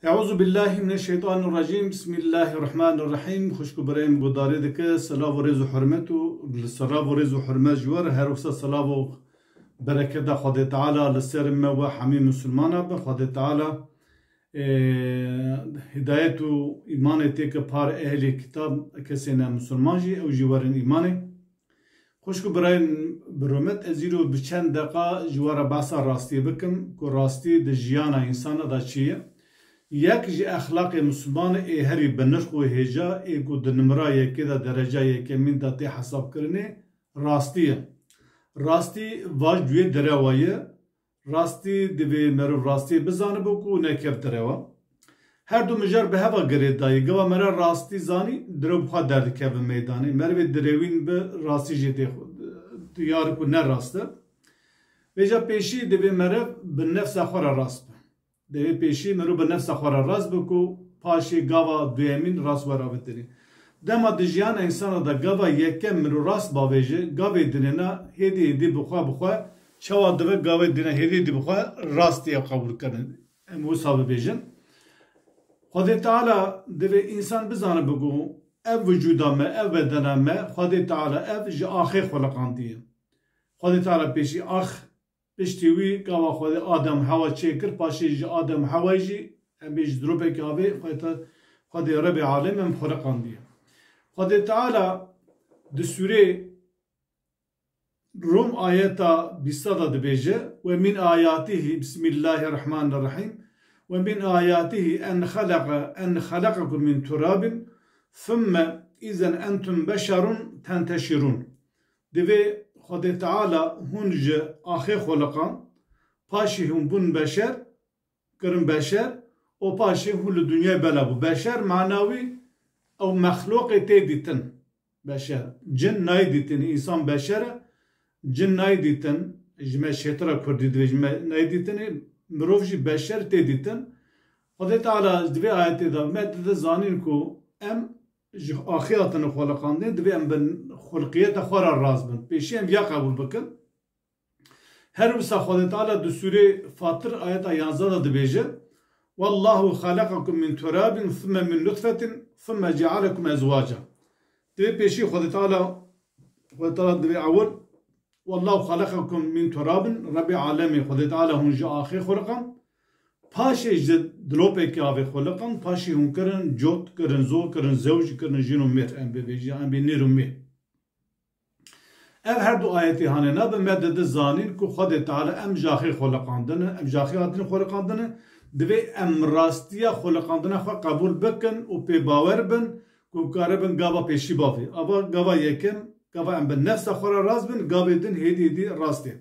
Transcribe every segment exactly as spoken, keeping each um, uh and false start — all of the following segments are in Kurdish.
Euzu billahi mineşşeytanirracim. Bismillahirrahmanirrahim. Xwişk û birayê min guhdarî dike. Selav û rêz û hurmet û li selav û rêz û hurmet ji we re her wisa selav û bereketa Xwedê Teala li ser me we hemî Musulmana be. Xwedê Teala, e, hidayet û îmanê têke par ehlê kitab, kesê ne Musulman jî, ew jî werin îmanê. Xwişk û birayên bi rûmet, ez îro bi çend deqa ji we re behsa rastiyê bikim, ku rastî di jiyana însana de çi ye. Yek ji exlaqê Musulmanê ê herî bi nirx û hêja ê ku di nimra yekê de, dereca yekemîn de tê hesabkirinê, rastî ye. Rastî va ji wê derewa ye. Rastî divê merov rastiyê bizanibo ku nekevt derewa. Her du mijar bi heva girê dayê. Gava mere rastî zanî, direw bi xwe derdikeve meydanê. Merivê direwîn bi rastî jê tê xwe, diyar ku ne rast e. Vêca pêşî divê merev bi nefsa xwe re rast be. Divê pêşî meriv bi nefsa xwe re rast be ku paşê gava duyemîn rast were avêtirî. Dema di jiyana însana de gava yekem meriv rast bavêje, gavê dinêna hêdî hêdî bi xwe bi xwe çawa dibe gavê dine hêdî hêdî bi xwe rastiye qebûl kirin. Em wisa bibêjin. Xwedê Teala divê însan bizanibe ku ev wicûda me, ev bedena me, Xwedê Teala ev ji axê xuliqandiye. Xwedê Teala pêşî ax, piştî wî gava Xwedê Adem Hewa çêkir, paşê ji Adem Hewayê jî, em bê ji dilopekî avê Xwedê, Xwedê Rebê Alem em xuliqandiye. Xwedê Teala di sûrê Rum ayeta bîsta de dibêje, "Ve min ayatihi, Bismillahirrahmanirrahim, ve min ayatihi en xalaqa, en xalaqakum min turabin, thumme izen entum beşerun tenteşirun." Divê Xwedê Teala hûn ji axê xuliqan, paşî hûn bûn beşer, kirin beşer û paşê hûn li dinyayê bela bû. Beşer mana wî ew mexlûqê tê dîtin. Beşer. Cin nayê dîtin, însan beşer e. Cin nayê dîtin, ji me şêtira kurdî divê ji me nayê dîtinê, mirov jî beşer tê dîtin. Xwedê Teala di vê ayetê de me dide zanîn ku em ji axê hatine xuliqandin, divê em bi xulqiyeta xwe re rast bin. Pêşî em viya qebûl bikin. Her wisa Xwedê Teala di sûrê Fatir ayeta yanzdeh de dibêje, "Wallahu xalaqakum min turabin thumme min nutfetin thumme cealekum ezwaca." Divê pêşî Xwedê Teala, Xwedê Teala divê ewil, "Wallahu xalaqakum min turabin", Rebê Alemê, Xwedê Teala hûn ji axê xuliqan, paşê ji dilopekî avê xuliqan, paşê hûn kirin cot, kirin zor, kirin zewc, kirin jin û mêr, em bibêjin, em bê nêr û mêr. Ev her du ayetê hanê nabe me dide zanîn ku Xwedê Teala em ji axê xuliqandine, em ji axê hatine xuliqandine, divê em rastiya xuliqandina xwe qebûl bikin û pê bawer bin ku karibin gava pêşî bavê. Ava gava yekem, gava em bi nefsa xwe re rast bin, gavê din hêdî hêdî rast ê.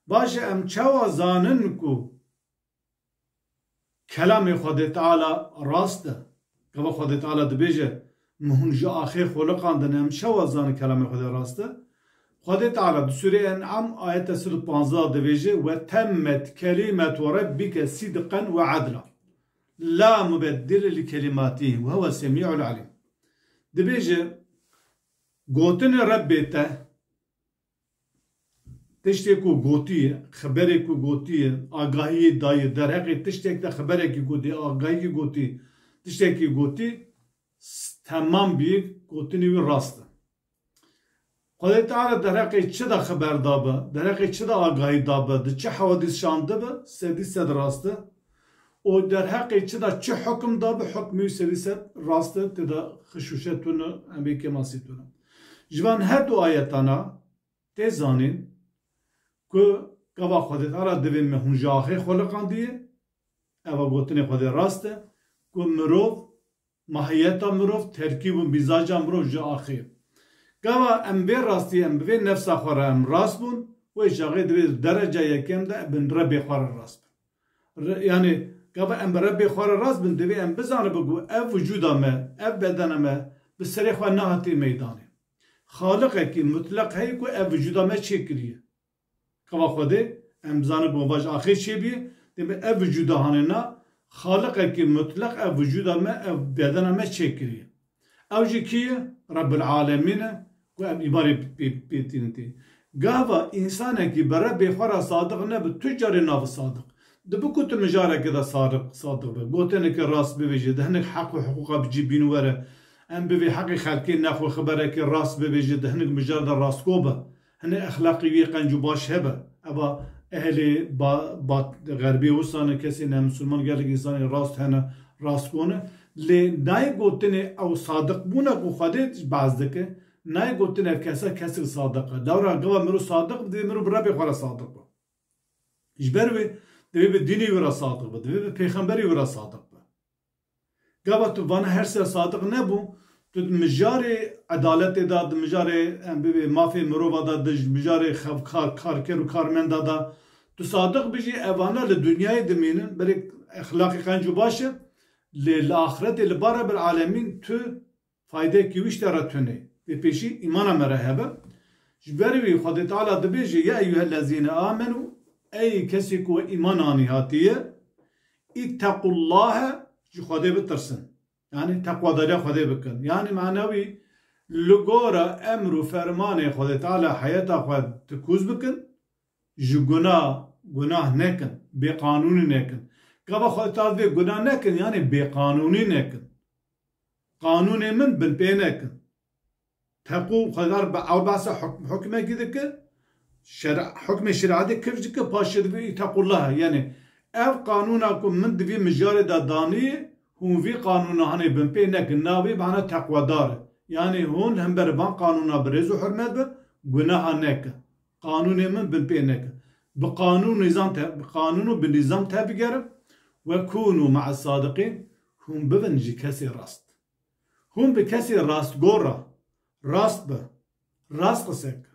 Baş e, em çawa zanin ku Kelamê Xwedê Teala rast e. Gava Xwedê Teala dibêje, "Min hûn ji axê xuliqandin", em çawa zanin kelamê Xwedê rast e? Xwedê Teala di Sûreyê En'am ayeta sed û panzdeh dibêje, "Ve temmet kelimetu rabbike sidqen ve adla. La mubeddile li kelimatihi ve huve semî'ul alim." Dibêje, gotinê Rebbê te, tiştê ku gotiye, xeberê ku gotiye, agahiyê daye, derheqê tiştek de xeberekî gotî, agahiyekî gotî, tiştekî gotî, s-, temam bî, gotinê wî rast e. Xwedê Teala derheqê çi de xeber dabe, derheqê çi de agahî dabe, di çi hewadîs şandibe, sedî sed rast e. Û derheqê çi de çi hukm dabe, hukmê wî sedî sed rast e, tê de xişûşe tune, em bê kêmasî tune. Ji van her du ayetana, tê zanîn ku gava Xwedê Teala divê me hûn ji axê xuliqandiye, eva gotinê Xwedê rast e, ku mirov, mahiyeta mirov, terkîb û mîzaca mirov ji axê ye. Gava em vê rastiyê, em bi vê nefsa xwe re em rast bûn, wê çaxê divê dereca yekem de em bi Rebê xwe re rast bin. Re-, yanî, gava em bi Rebbê xwe re rast bin, divê em bizanibin ku ev wicûda me, ev bedena me bi serê xwe nehatî meydanê. Xaliqekî mutleq heye ku ev wicûda me çêkiriye. Gava Xwedê, em bizanibin ku va ji axê çêbûye, dê me ev wicûda hanê na, Xaliqekî mutleq ev wicûda me, ev bedena me çêkiriye. Ew jî kî ye? Rebbil Alemîn e, ku em îbarê pê, pê tînin tê. Gava însanekî bi Rebbê xwe re sadiq nebe, tu carê nabe sadiq. Dibi ku tu mijarekê de sadiq, sadiq be, gotinekê rast bibêje, di hinek heq û hiqûqa bi cî bîn were, em bivê heqê xelkê nexwe xiberekê rast bibêje, di hinek mijar de rastgo be, hinek exlaqî wî qenc û baş hebe. Eva ehlê ba-, ba-, xerbê wisa ne, kesê ne misilman, gelek însanê rast hene, rastgo ne. Lê nayê gotinê ew sadiq bûne ku Xwedê behs dike, nayê gotinê ev kesa kesek sadiq e. Lewra gava mirov sadiq be, divê mirov bi Rebê xwe re sadiq be. Ji ber wê divê bi dînê wî re sadiq be, divê bi pêxemberê wî re sadiq be. Gava tu vana her se sadiq nebû, tu di mijarê edaletê de, di mijarê, em bibê mafê mirova de, di mijarê xevkar, karker û karmenda de tu sadiq bijî, evana li dinyayê dimînin, berê exlaqê qenc û baş e, lê li axretê li ba Rebil Alemîn tu faydekî wî ji te re tune. Vê pêşî îmana me re hebe. Ji ber wî Xwedê Teala dibêje, "Ya eyyuhellezîne amenû", ey kesê ku we îman anî hatiye, "îttequllâhe", ji Xwedê bitirsin. Yanî teqwadariya Xwedê bikin. Yanî mana wî, li gora emr û fermanê Xwedê Teala heyeta xwe tikûz bikin, ji guna, gunah nekin, bêqanûnî nekin. Gava Xwedê Teala dibê gunah nekin, yanî bêqanûnî nekin. Qanûnê min binpê nekin. Teqû Xwedar be ew behsa hukm-, hukmekî dike, şer-, hukmê şerîetê kifş dike, paşê dibê îtequllah. Yanî ev qanûna ku min di vî mijarê de danî, hûn vî qanûna hanê binpê nekin. Navê mana teqwedar e. Yanî hûn hember van qanûna bi rêz û hurmet be, gunaha nekin. Qanûnê min binpê nekin. Bi qanûn nîzam te-, bi qanûn û bi nîzam tevbigerin. Ve kûnû me'es sadiqîn, hûn bibin ji kesê rast. Hûn bi kesê rastgo re, rast be, rast qise ke.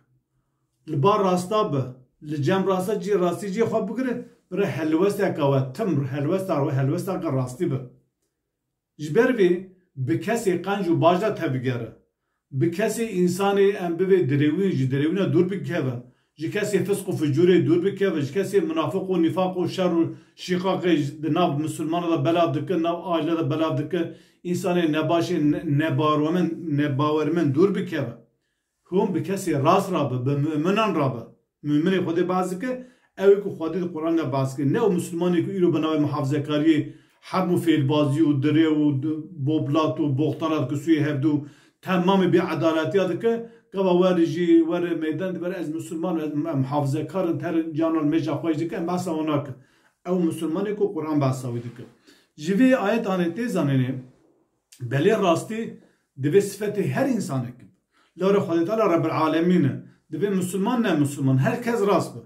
Li ba rasta be, li cem rasta cî rastî cî xwe bigire, bire helwesteke we tim, helwesta we helwesteke rastî be. Ji ber vê bi kesê qenc û baş de tevbigere. Bi kesê însanê em bivê dirêwîn, ji dirêwîna dûr bikeve. Ji kesê fisq û ficûrê dûr bikeve, ji kesê minafiq û nîfaq û şer û şîqaqê ji, di nav misilmana de belav dike, nav aile de belav dike, însanê nebaşê ne-, nebawermend, nebawermend dûr bikeve. Hûn bi kesê rast rabe, bi muminan rabe. Muminê Xwedê behs dike, ew ê ku Xwedê di Quran de behs kir. Ne ew misilmanê ku îro bi navê muhafizekariyê herm û fêlbazî û dirê û d-, boblat û boxtanat ku sûyê hevdû temamê bêedaletiya dike, gava werê jî, werê meydan diber ez misilman, ez m-, em muhafizekar in, ter canan mêja xwe jî dike, em behsa wan nakin. Ew misilmanê ku Quran behsa wî dike. Ji vê ayetanê tê zanînê, belê rastî divê sifetê her însanekî be. Lewre Xwedê Teala Rebbil Alemîn e. Divê misilman ne misilman, her kes rast be.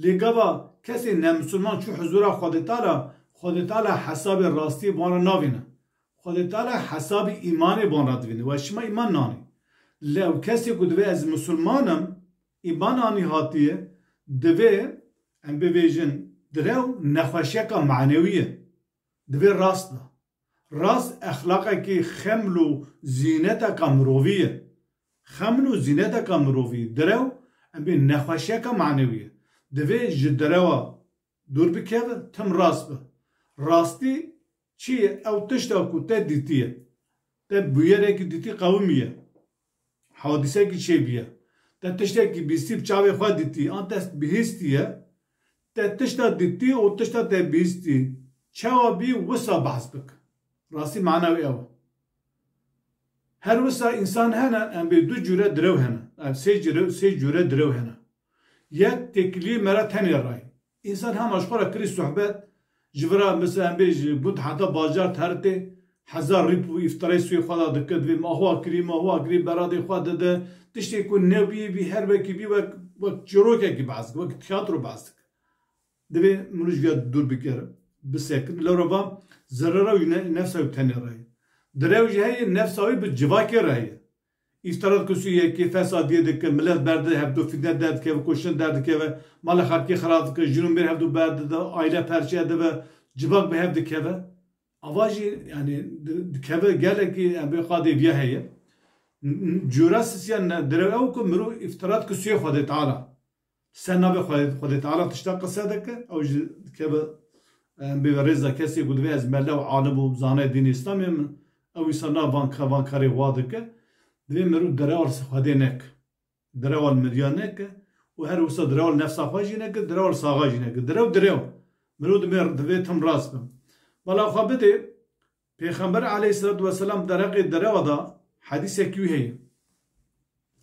Lê gava kesê nemisilman çû huzura Xwedê Teala, Xwedê Teala hesabê rastiyê bi wan re navîne. Xwedê Teala hesabê îmanê bi wan re divîne. We şima îman nanî. Lê ew kesê ku divê ez misilman im, îman anî hatiye, divê, em bibêjin, direw nexweşiyeka manewî ye. Divê rast be. Rast exlaqekî xeml û zîneteka mirovî ye. Xeml û zîneteka mirovî, direw, em bê nexweşiyeke manewî ye. Divê ji direwa dûr bikeve, tim rast be. Rastî çi ye? Ew tişta ku te dîtiye. Te bûyerekî dîtî qewimiye. Hadîsekî çêbûye. Te tiştekî bîstî bi çavê xwe dîtî, an te bihîstiye. Te tişta dîtî û tişta te bihîstî çawa bî, wisa behs bike. Rastî mana wê ew e. Her wisa însan hene, em bê du cûre direw hene. Em sê cûre, sê cûre direw hene. Yek têkiliyê me re tenê rayî. Însan hema ji xwe re kirî sohbet, ji vira mesela em bê ji gund heta bajar teritê, hezar rîp û îftirayê sûyê xwe de dike, divê me awa kirî, me awa kirî, beradê xwe dide, tiştê ku nebûyê bî, her wekî bî wek, wek çîrokekî behs dike, wek tiyatro behs dike. Divê mirov ji vê dûr bikere, bisekin. Lewra va zerera wî ne-, nefsa wî tenê re ye. Direw jî heye, nefsa wî bi civakê re heye. Îftirat ku sû yekê fesadiyê dike, milet berde hevdû fitne derdikeve, kuştin derdikeve, mala xelkê xirab dike, jin û mêr hevdû berdide, aîle perçe dibe, civak bi hev dikeve. Ava jî, yanî, di-, dikeve gelekî em bê qadê viya heye. N-, n-, cûra sisiya ne-, direw ew ku mirov îftirat ku sûyê Xwedê Teala. Ser navê Xwedê, Xwedê Teala tişta qise dike, ew jî dikeve, em bê rêza kesê ku divê ez mele û alim û zanayê dînê Îslamê min, ew însan nav van ka-, van karê wa dike, divê mirov direwa li Xwedê neke. Direwa li mirya neke û her wisa direwa li nefsa xwe jî neke, direwa li saxa jî neke. Direw, direw. Mirov divê, divê tim rast be. Bala xwe bidê, Pêxember aleyhisselatu vesselam derheqê derewa da hedîsekî wî heye.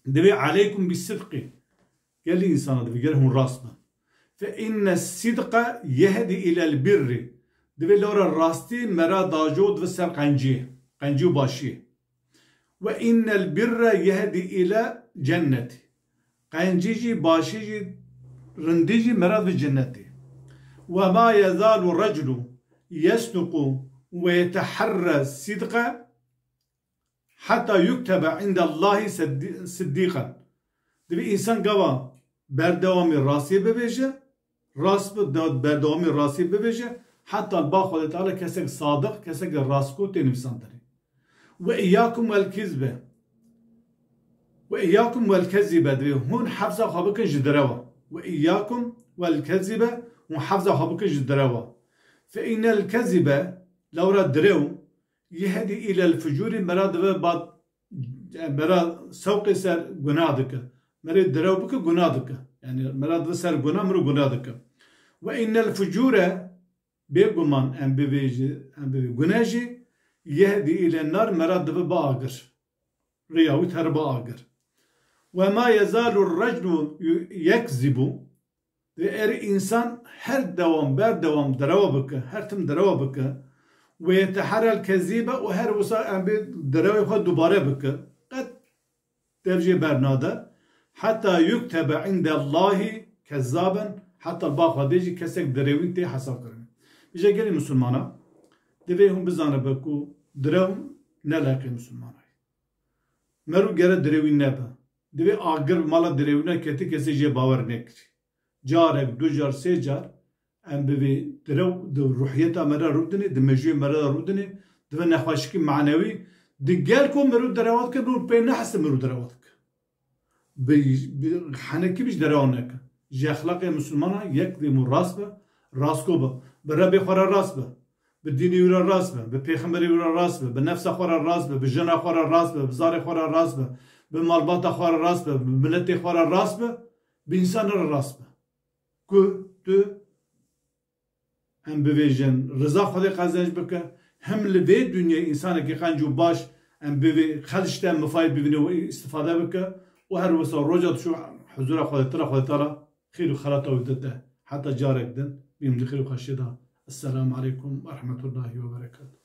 Divê aleykum bis sidqi. Gelî însana divê, gelî hûn rast bin. Fe inne sidqe yehdi ilel birri. Divê lora rastî mera dajo divê ser qenciyê. Qencî û başiyê. Ve innel birre yehdi ile cenneti. Qencî jî, başî jî, rindî jî mera divê cennetê. Ve ma yezalu reclu yesduqu ve yeteharre sidqe hatta yuktebe indallahi seddi-, siddiqen. Divê însan gava berdewamî rastiyê bibêje, rast bi, de-, berdewamî rastiyê bibêje, heta li ba Xwedê Teala kesek sadiq, kesek rastgo tê nivîsandirinê. Ve iyyakum wel kizbe. Ve iyyakum wel kezibe. Divê hûn hefza xwe bikin ji direwa. Ve iyyakum wel kezibe, hûn hefza xwe bikin ji direwa. Fe innel kezibe, lewra direw, yehdi ilel fucuri, mera divê ba, mera sewqê ser gunah dike. Merê direw bike gunah dike. Yani mera divê ser gunah, miro gunah dike. Ve innel fucure, bêguman em bivê jî, em bivê guneh jî, yehdi ile nar, mera divê ba agir. Riya wî ter ba agir. Ve ma yezalu reclu yekzibu, Ve er însan her dewam, berdewam derewa bike, her tim derewa bike, ve yeteharrel kezibe û her wisa em bê derewê xwe dubare bike, qet dev jê bernade, heta yuktebe indellahi kezzaben, heta ba Xwedê jî kesek derewî tê hesab kirin. Îja gelî misilmana, divê hûn bizanibe ku direw ne leqê misilmana ye. Mero gere direwî nebe. Divê agir mala direwîna ketî kesê jê bawer nekirî. Carek, du car, sê car em bivê direw di ruhiyeta me re rûdinê, di mejûyê me re rûdinê, divê nexweşikî manewî, di gel ku mero derewa dike, mero pê nehese mero derewa dike. Bi, bi henekî bî ji derewa neke. Ji exlaqê misilmana yek divê mero rast be, rastgo be. Bi Rebê xwe re rast be. Bi dînê wî re rast be, bi pêxemberê wî re rast be, bi nefsa xwe re rast be, bi jina xwe re rast be, bi zarê xwe re rast be, bi malbata xwe re rast be, bi miletê xwe re rast be, bi însanê re rast be. Ku tu, em bivêjin, riza Xwedê qezenc bike, him li vê dinyê însanekî qenc û baş em bivê xelişte mifayê bibîne û îstifade bike û her wisa roja dişû huzura Xwedê tira Xwedê Teala xêr û xelata wî dide. Heta carek din, bîm di xêr û xweşiyê de. Esselamu aleykum ve rahmetullahi ve berekatuhu.